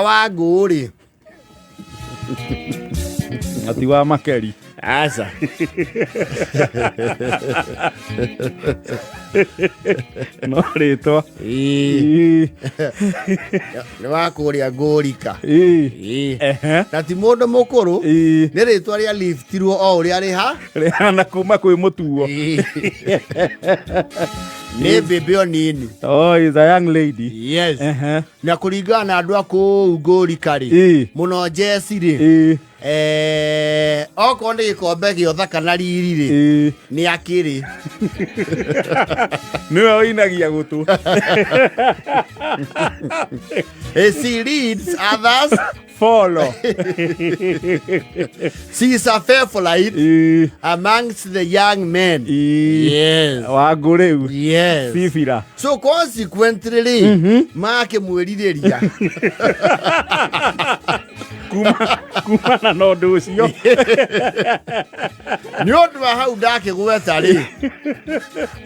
Wa ngũ-rĩ. Na ti wa makeri. Aca. No rĩtwa. Ĩĩ. Ĩĩ. Nĩ wa kũrĩa ngũrika. Ĩĩ. Ĩĩ. Ehe. Na ti mũndũ mũkũrũ. Ĩĩ. Nĩ rĩtwa rĩa liftirwo o ũrĩa rĩha. Rĩhana kuma kwĩ mũtuo. Ĩĩ. Nĩ mbĩmbĩ o nini. Oh, is a young lady. Yes. Ehe. Na kũringana na andũ a kũu ngũrika rĩ, Ĩĩ. mũno njeci rĩ, Ĩĩ. Okorwo nĩ gĩkombe gĩa ũthaka na riri rĩ, Ĩĩ. nĩ akĩrĩ. Nĩwe ũinagia gũtũ. She leads others. Follow. She is a favorite Ĩĩ. amongst the young men. Ĩĩ. Yes. Wangũ rĩu. Yes. Bibira. So consequently rĩ, makĩmwĩrirĩria. Kumana na ũndũ ũcio. Nĩ ũndũ wa hau ndakĩgweta rĩ,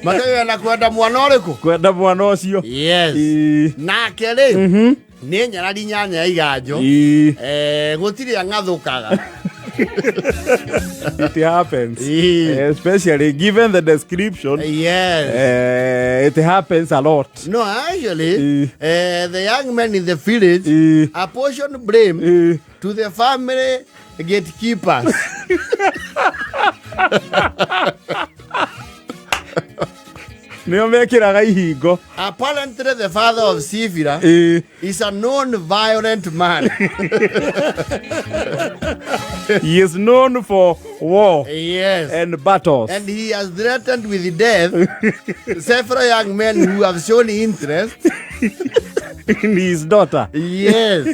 makĩgĩa na kwenda mwana ũrĩkũ? Kwenda mwana ũcio. Yes. Ĩĩ. Nake rĩ, nĩ nyarari nyanya ya iganjo. Ĩĩ. Gũtirĩ ang'athũkaga. It happens. Ĩĩ. Especially given the description. Yes. It happens a lot. No, actually, Ĩĩ. The young men in the village Ĩĩ. apportion blame Ĩĩ. to the family gatekeepers. Nĩo mekĩraga ihingo. Apparently, the father of Sifira Ĩĩ. is a known violent man. He is known for war Yes. and battles. And he has threatened with death several young men who have shown interest. In his daughter. Yes.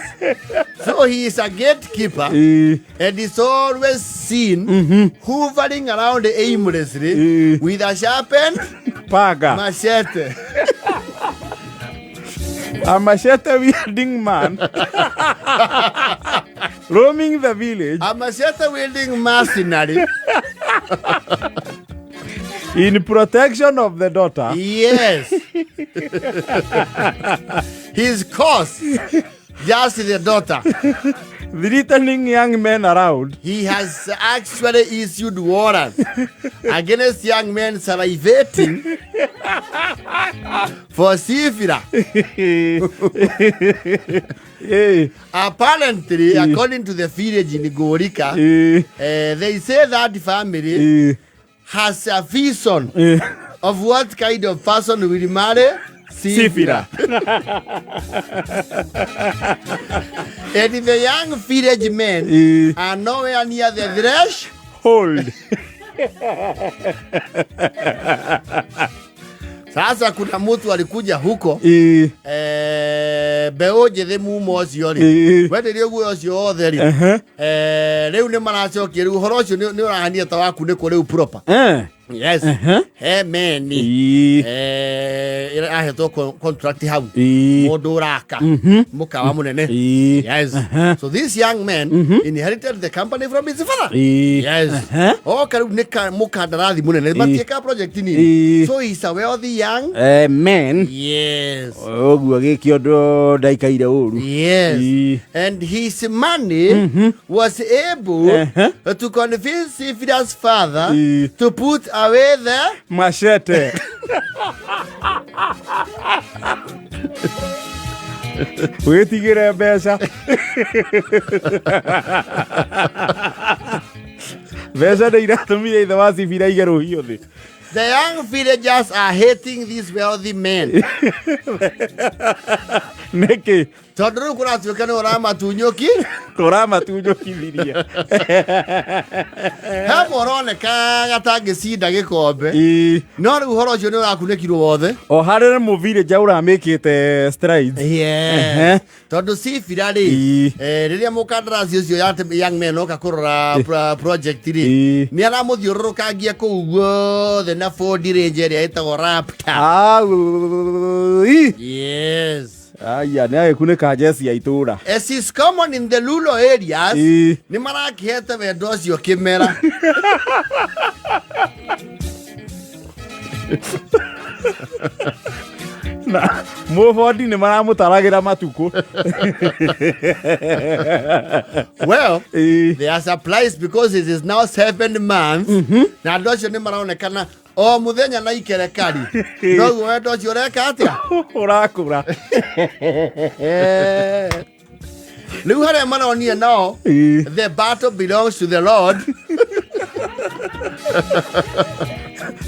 So he is a gatekeeper Ĩĩ. and is always seen hovering around aimlessly with a sharpened Panga. machete. A machete wielding man roaming the village A machete wielding mercenary. In protection of the daughter. Yes. His cause, just the daughter. Threatening young men around. He has actually issued warrants against young men salivating for Sifira. Hey. Apparently, according to the village in Gorika, Hey. they say that family Hey. has a vision Hey. of what kind of person will marry Sifira. And the young village men Hey. are nowhere near the threshold. Hold. Sasa kuna mtu alikuja huko Hey. mbeũ njĩthĩ muma ũcio rĩ, wenderio guoya ũcio wothe rĩ, rĩu nĩ maracokia rĩu ũhoro ũcio nĩ ũrahania ta wakunĩkwo rĩu proper. Yes. He meni ahetwo contract hau, mũndũ ũraka mũkawa mũnene. Yes. So this young man inherited the company from his father. Yes. Oka rĩu nĩ mũkandarathi mũnene, matiĩkaga project nini. So he's a wealthy young Man. Yes. Ũguo gĩkĩ ũndũ ndaikaire ũru. Yes. And his money was able to convince Sifira's father to put away the Machete. Wĩtigĩre mbeca, mbeca nĩ iratũmire ithe wa Sibira aige rũhiũ thĩ. The young villagers are hating these wealthy men. Nĩkĩ? Tondũ rĩu kũratuĩka nĩ ũramatunyũki. Kũramatunyũkithirie. He ũroneka gatangĩcinda gĩkombe. No rĩu ũhoro ũcio nĩ ũrakunĩkirwo wothe. O harĩ nĩ mũvillager ũramĩkĩte strides. Yes. Tondũ Sifira rĩ, rĩrĩa mũkandarasi ũcio young man oka kũrora project rĩ, nĩ aramũthiũrũrũkangia kũu guothe na Ford Ranger ĩrĩa ĩtagwo Raptor. Au, ii. Yes. Aya nĩ agĩkunĩka njeci ya itũra. As is common in the rural areas, nĩ marakĩhete wendo ũcio kĩmera. Na mũbondi nĩ maramũtaragĩra matukũ. Well, Ĩĩ. they are surprised because it is now 7 months na andũ acio nĩ maronekana o mũthenya na ikerekari noguo wendo ũcio ũreka atĩa. Ũrakũra. Rĩu harĩa maronire nao, the battle belongs to the Lord.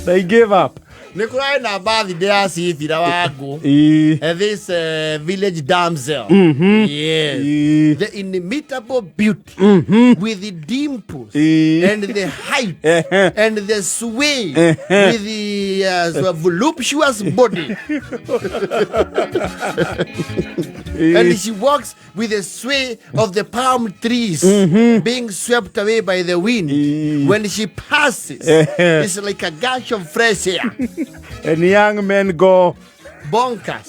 They give up. Nĩ kũrarĩ na birthday ya Cibira wa ngũ. This village damsel, yes, the inimitable beauty with the dimples and the height and the sway with the so voluptuous body, and she walks with the sway of the palm trees being swept away by the wind. When she passes, it's like a gush of fresh air. And young men go bonkers.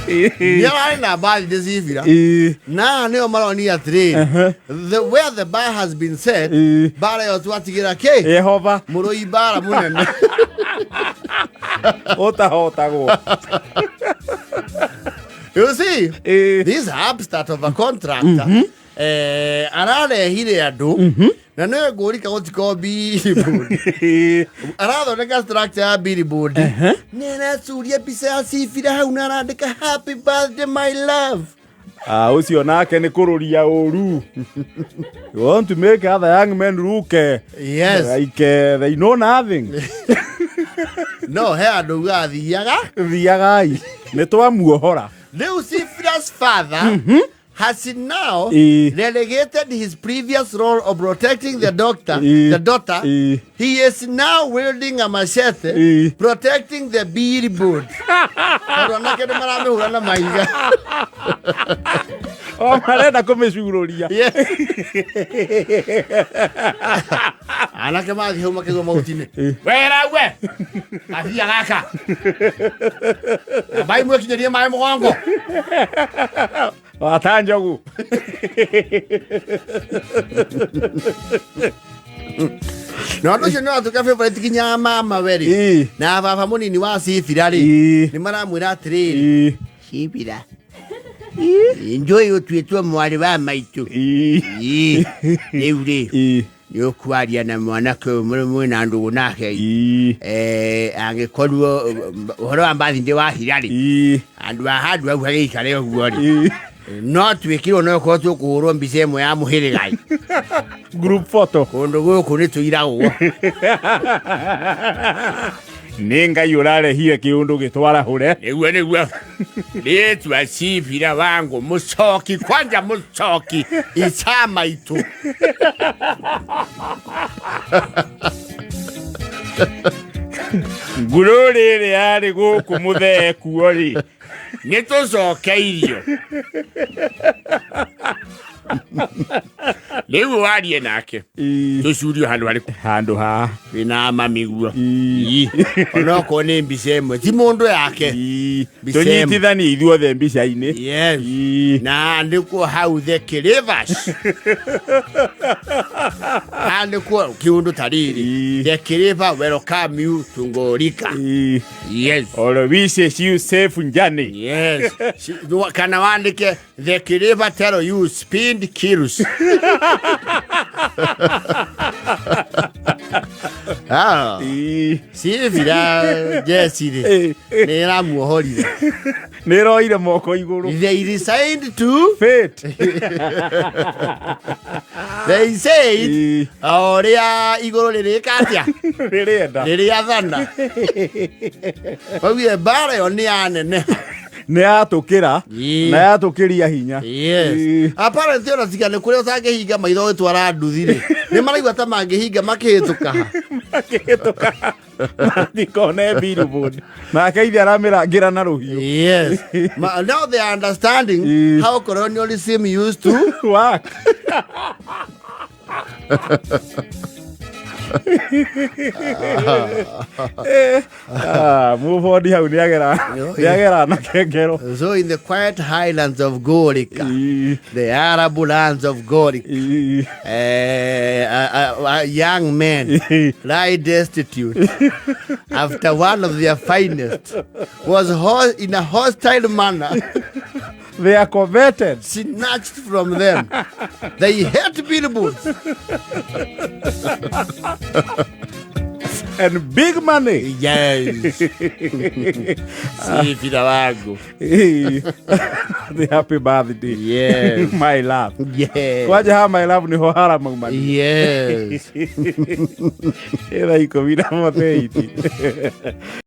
Nĩararĩ na birthday Cibira na nĩo maronia atĩrĩrĩ, the where the bar has been set, mbara ĩyo twatigĩra kĩ? Yehova. Mũrũi mbara mũnene. Ũtahotagwo. You see, this upstart of a contractor ararehire andũ na nĩwe ngũrika gũtikorwo billboard. Arathondeka structure ya billboard, nĩ aracuria mbica ya Cibira hau na arandĩka, "Happy birthday, my love." Ah, ũcio nake nĩ kũrũria ũru. You want to make other young men look like they know nothing. No he andũ ugaga thiaga. Thiagai, nĩ twamuohora. Rĩu Cibira's father has now relegated his previous role of protecting the doctor, the daughter. He is now wielding a machete, protecting the billboard. Tondũ anake nĩ maramĩhũra na mahiga. O marenda kũmĩcurũria. Yes. Anake mathiĩ hau makĩgwa mahuti-inĩ. Wera we! Kathia gaka. Ambai mwĩkinyĩrie maĩ mũgongo. Wata njogu. Na ũndũ ũcio nĩ watuĩka favorite nginya mama we rĩ na baba mũnini wa Cibira rĩ, nĩ maramwĩra atĩrĩrĩ, Cibira, njũĩ ũtuĩtwo mwarĩ wa maitũ. Ĩĩ. Rĩu rĩ, nĩ ũkwaria na mwanake ũyũ mũrĩ mwĩna ndũgũ nake. Angĩkorwo ũhoro wa mbathi wahira rĩ, handũ ha handũ hau hagĩikare ũguo rĩ, no twĩkĩrwo no korwo tũkũhũrwo mbica ĩmwe ya mũhĩrĩga. Group photo. Kũndũ gũkũ nĩ tũiragwo. Nĩ Ngai ũrarehire kĩũndũ gĩtwarahũre. Nĩguo nĩguo rĩtwa Cibira wangu mũcoki kwanja mũcoki ica maitũ. Ngurũ rĩrĩ yarĩ gũkũ mũthee kuo rĩ, nĩ tũcokeirio rĩu warie nake. Tũcurio handũ harĩkũ? Handũ ha wĩna mamiguo. Onokorwo nĩ mbica ĩmwe ti mũndũ yake. Mbica ĩmwe. Tũnyitithanie ithuothe mbica-inĩ. Yes. Na andĩkwo hau the Kirivas, andĩkwo kiundu ta rĩrĩ, "The Kiriva welcome you to Ngorika." Yes. Oro wishes you safe journey. Yes. Kana wandĩke, "The Kiriva tell you speed kills." Ah, Cibira jeci rĩ, nĩ ĩramuohorire. Nĩ ĩroire moko igũrũ. They resigned to fate. They said o ũrĩa igũrũ rĩrĩka atĩa? Rĩrĩenda. Rĩrĩathana augire mbara ĩyo nĩ yaneneha. Nĩ yatũkĩra na yatũkĩria hinya. Yes. Apparently ona tiga nĩ kũrĩa ũtangĩhinga maitho ũgĩtwara nduthi rĩ, nĩ maraigua ta mangĩhinga makĩhĩtũka ha. Makĩhĩtũka matikone billboard nake ithe aramĩrangĩra na rũhiũ. Yes. Now they are understanding how colonialism used to work. Ah, mubondi hau nĩagera nĩagera na kengero. So in the quiet highlands of Gorika, the Arab lands of Gorika, a young man lie destitute after one of their finest was in a hostile manner They are coveted. Snatched from them. They hate billboards. And big money. Yes. Si wangu. The happy birthday. Yes. My love. Yes. Kwaja ha my love niho haramaumani. Yes. Thaa 18.